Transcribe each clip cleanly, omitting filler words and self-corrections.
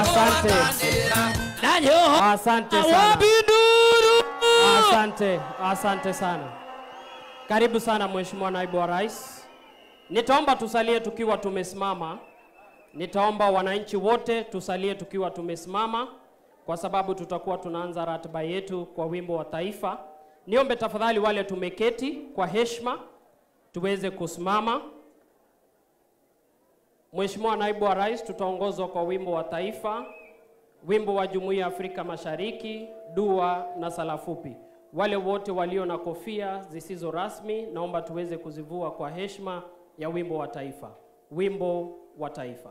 Asante. Asante sana. Asante, asante sana. Karibu sana Mheshimiwa Naibu wa Rais. Nitaomba tusalie tukiwa tumesimama. Nitaomba wananchi wote tusalie tukiwa tumesimama kwa sababu tutakuwa tunaanza ratiba yetu kwa wimbo wa taifa. Niombe tafadhali wale tumeketi kwa heshima tuweze kusimama. Mheshimiwa Naibu wa Rais, tutaongozwa kwa wimbo wa taifa, wimbo wa Jumuiya ya Afrika Mashariki, dua na sala fupi. Wale wote walio na kofia zisizo rasmi naomba tuweze kuzivua kwa heshima ya wimbo wa taifa. Wimbo wa taifa.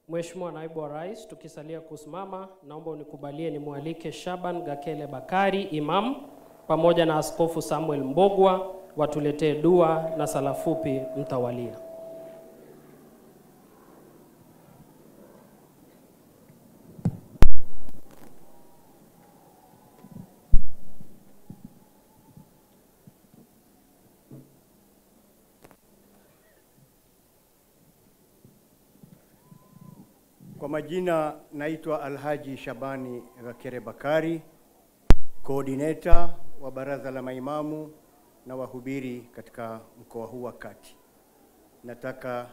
Mheshimiwa Naibu wa Rais, tukisalia kusimama, naomba unikubalie nimwalike Shaban Gakele Bakari Imam pamoja na Askofu Samuel Mbogwa watuletee dua na sala fupi mtawalia. Kwa majina naitwa Alhaji Shabani Gakere Bakari, coordinator wa Baraza la Maimamu na Wahubiri katika mkoa huu wa Kati. Nataka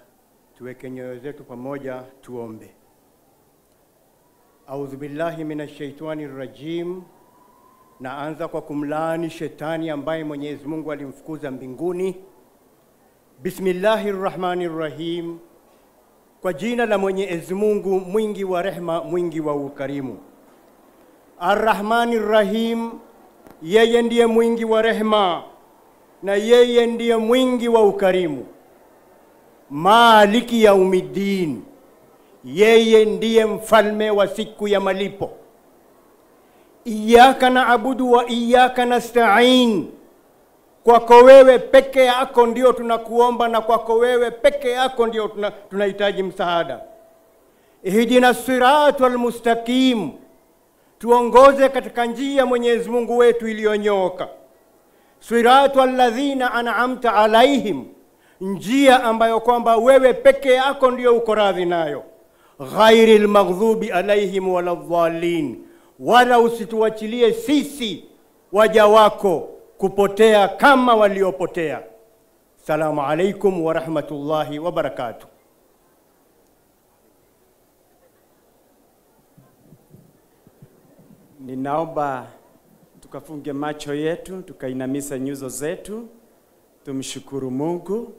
tuweke nyoyo zetu pamoja tuombe. A'udhu billahi minashaitani rajim. Naanza kwa kumlaani shetani ambaye Mwenyezi Mungu alimfukuza mbinguni. Bismillahirrahmanirrahim. Kwa jina la Mwenyezi Mungu mwingi wa rehma, mwingi wa ukarimu. Arrahmanir Rahim, yeye ndiye mwingi wa rehma na yeye ndiye mwingi wa ukarimu. Maliki yaumiddin, yeye ndiye mfalme wa siku ya malipo. Iyyaka na'budu wa iyyaka nasta'in, kwako wewe peke yako ndio tunakuomba na kwako wewe peke yako ndio tunahitaji msaada. Ihdina siratal mustaqim, tuongoze katika njia Mwenyezi Mungu wetu iliyonyooka. Siratal ladhina an'amta alaihim, njia ambayo kwamba wewe peke yako ndio uko radhi nayo. Ghairil maghdubi alaihim waladhdallin, wala usituachilie sisi waja wako kupotea kama waliopotea. Salamu alaikum wa rahmatullahi wa barakatuh. Ninaomba tukafunge macho yetu, tukainamisha nyuso zetu, tumshukuru Mungu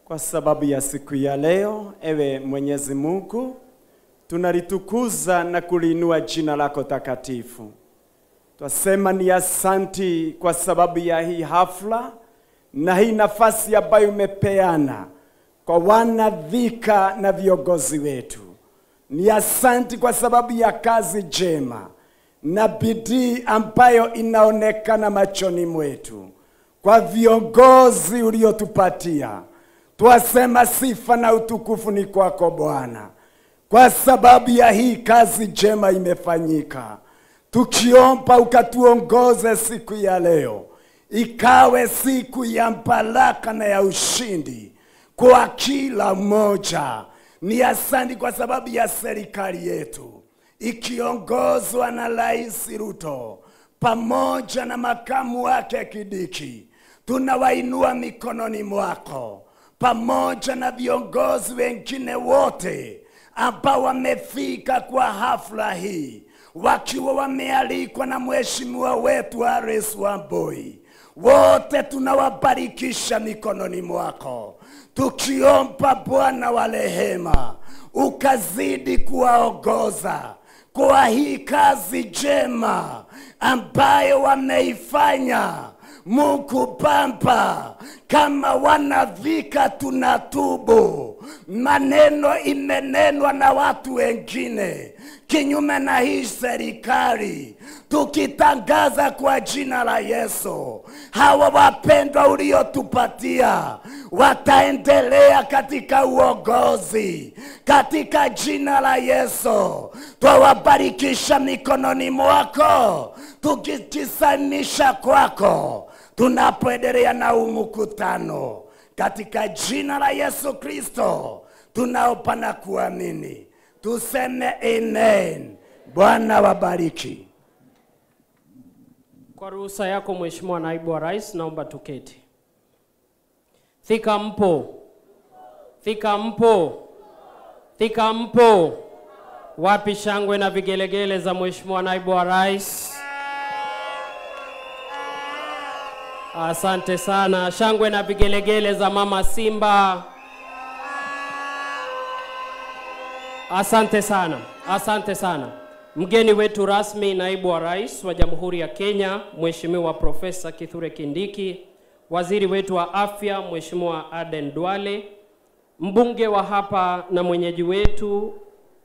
kwa sababu ya siku ya leo. Ewe Mwenyezi Mungu, tunalitukuza na kuliinua jina lako takatifu. Twasema ni asanti kwa sababu ya hii hafla na hii nafasi ambayo umepeana kwa wana Thika na viongozi wetu. Ni asanti kwa sababu ya kazi njema na bidii ambayo inaonekana machoni mwetu kwa viongozi uliotupatia. Twasema sifa na utukufu ni kwako Bwana, kwa sababu ya hii kazi njema imefanyika. Tukiomba ukatuongoze siku ya leo, ikawe siku ya baraka na ya ushindi kwa kila mmoja. Ni asante kwa sababu ya serikali yetu ikiongozwa na Rais Ruto pamoja na makamu wake Kindiki. Tunawainua mikononi mwako pamoja na viongozi wengine wote ambao wamefika kwa hafla hii, wakiwa wamealikwa na mheshimiwa wetu Alice Wambui. Wote tunawabarikisha mikononi mwako, tukiomba Bwana wa rehema ukazidi kuwaongoza kwa hii kazi njema ambayo wameifanya. Mungu Baba, kama wana Thika tunatubu, maneno imenenwa na watu wengine kinyume na hii serikali, tukitangaza kwa jina la Yesu, hawa wapendwa uliotupatia wataendelea katika uongozi. Katika jina la Yesu twawabarikisha mikononi mwako, tukijisalimisha kwako tunapoendelea na mkutano. Katika jina la Yesu Kristo tunaomba na kuamini, tuseme amen. Bwana wabariki. Kwa ruhusa yako Mheshimiwa Naibu wa Rais, naomba tuketi. Thika mpo? Thika mpo? Thika mpo? Wapi shangwe na vigelegele za Mheshimiwa Naibu wa Rais? Asante sana. Shangwe na vigelegele za Mama Simba. Asante sana. Asante sana. Mgeni wetu rasmi, Naibu wa Rais wa Jamhuri ya Kenya, Mheshimiwa Profesa Kithure Kindiki, Waziri wetu wa Afya, Mheshimiwa Aden Duale, mbunge wa hapa na mwenyeji wetu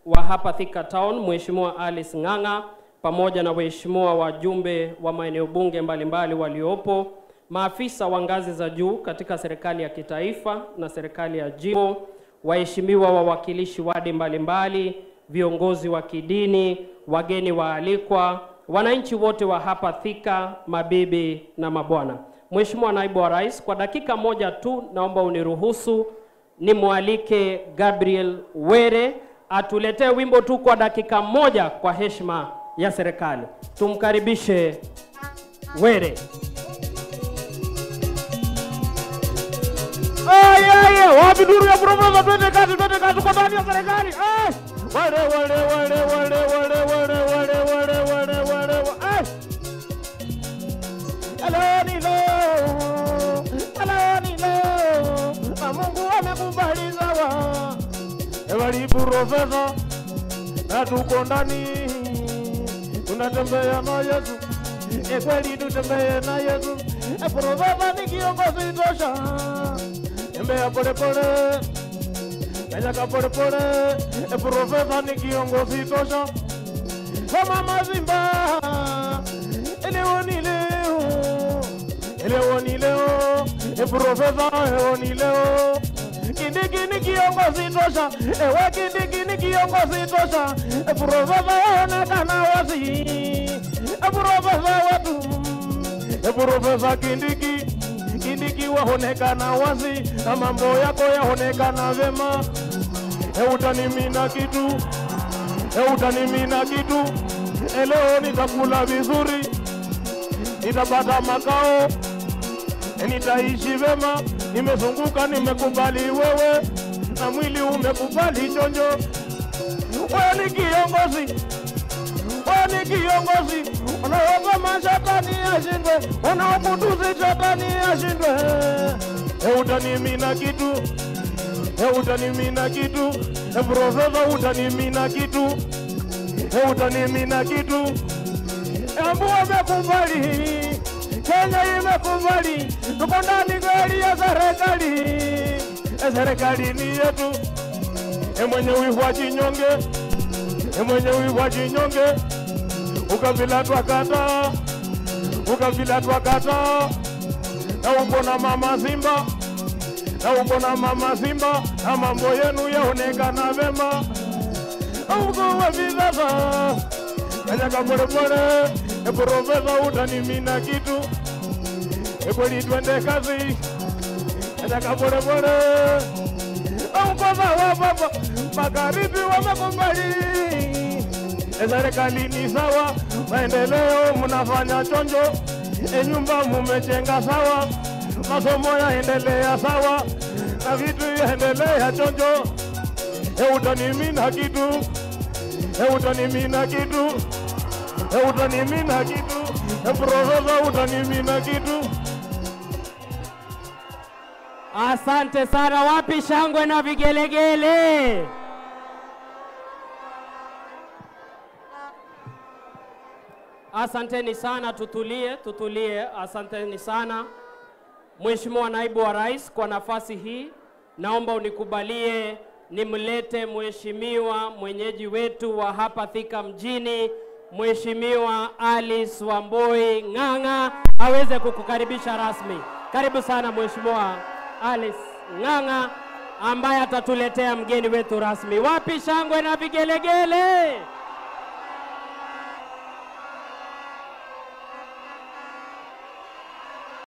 wa hapa Thika Town, Mheshimiwa Alice Ng'ang'a, pamoja na waheshimiwa wajumbe wa maeneo bunge mbalimbali waliopo, maafisa wa ngazi za juu katika serikali ya kitaifa na serikali ya jimbo, waheshimiwa wawakilishi wadi mbalimbali, viongozi wa kidini, wageni waalikwa, wananchi wote wa hapa Thika, mabibi na mabwana. Mheshimiwa Naibu wa Rais, kwa dakika moja tu naomba uniruhusu nimwalike Gabriel Were atuletee wimbo tu kwa dakika moja kwa heshima ya serikali. Tumkaribishe Were. Ay, wapi duru ya profesa, twende kazi kwa ndani ya serikali. Ay, wale wale wale wale wale wale wale wale wale wale. Ay, aloni leo, aloni leo, na Mungu amekubali sawa. Ewali profesa, na tuko ndani, tunatembea na Yesu. E kweli tutembee na Yesu. E profesa ni kiongozi tosha. Tembea pole pole, kanyaga pole pole. E profesa ni kiongozi tosha. Kama Mazimba, leo ni leo, leo ni leo. E profesa leo ni leo. Kindiki ni kiongozi tosha. Ewe Kindiki ni kiongozi tosha. E profesa onekana wazi. E profesa wetu, e profesa Kindiki, Kindiki waonekana wazi na mambo yako yaonekana vema. E utanimina kitu, e utanimina kitu. E leo nitakula vizuri, nitapata makao, e nitaishi vema. Nimezunguka, nimekubali wewe, na mwili umekubali chonjo. Wewe ni kiongozi, wewe ni kiongozi. Unaoga shetani ashindwe, unaokutusi shetani ashindwe. E utanimina kitu, Utanimina kitu, profesa utanimina kitu, utanimina kitu. Embu wamekubali, Kenya imekubali, tuko ndani kweli ya serikali, serikali ni yetu. Mwenye wivu ajinyonge, mwenye wivu ajinyonge, ukabila twakata, ukabila twakata, na uko na mama Simba, na uko na mama Simba, na mambo yenu yaonekana vema. Uko wapi sasa? Kanyaga pole pole, profesa utanimina kitu, kweli twende kazi. Kanyaga pole pole, uko sawa baba, magharibi wamekubali, serikali ni sawa, maendeleo mnafanya chonjo, nyumba mumejenga sawa, masomo yaendelea sawa, na vitu yaendelea chonjo. Utanimina kitu, utanimina kitu, utanimina kitu, profesa utanimina kitu. Asante sana. Wapi shangwe na vigelegele? Asanteni sana, tutulie, tutulie. Asanteni sana Mheshimiwa Naibu wa Rais kwa nafasi hii. Naomba unikubalie nimlete mheshimiwa mwenyeji wetu wa hapa Thika mjini, Mheshimiwa Alice Wambui Ng'ang'a aweze kukukaribisha rasmi. Karibu sana Mheshimiwa Alice Ng'ang'a ambaye atatuletea mgeni wetu rasmi. Wapi shangwe na vigelegele?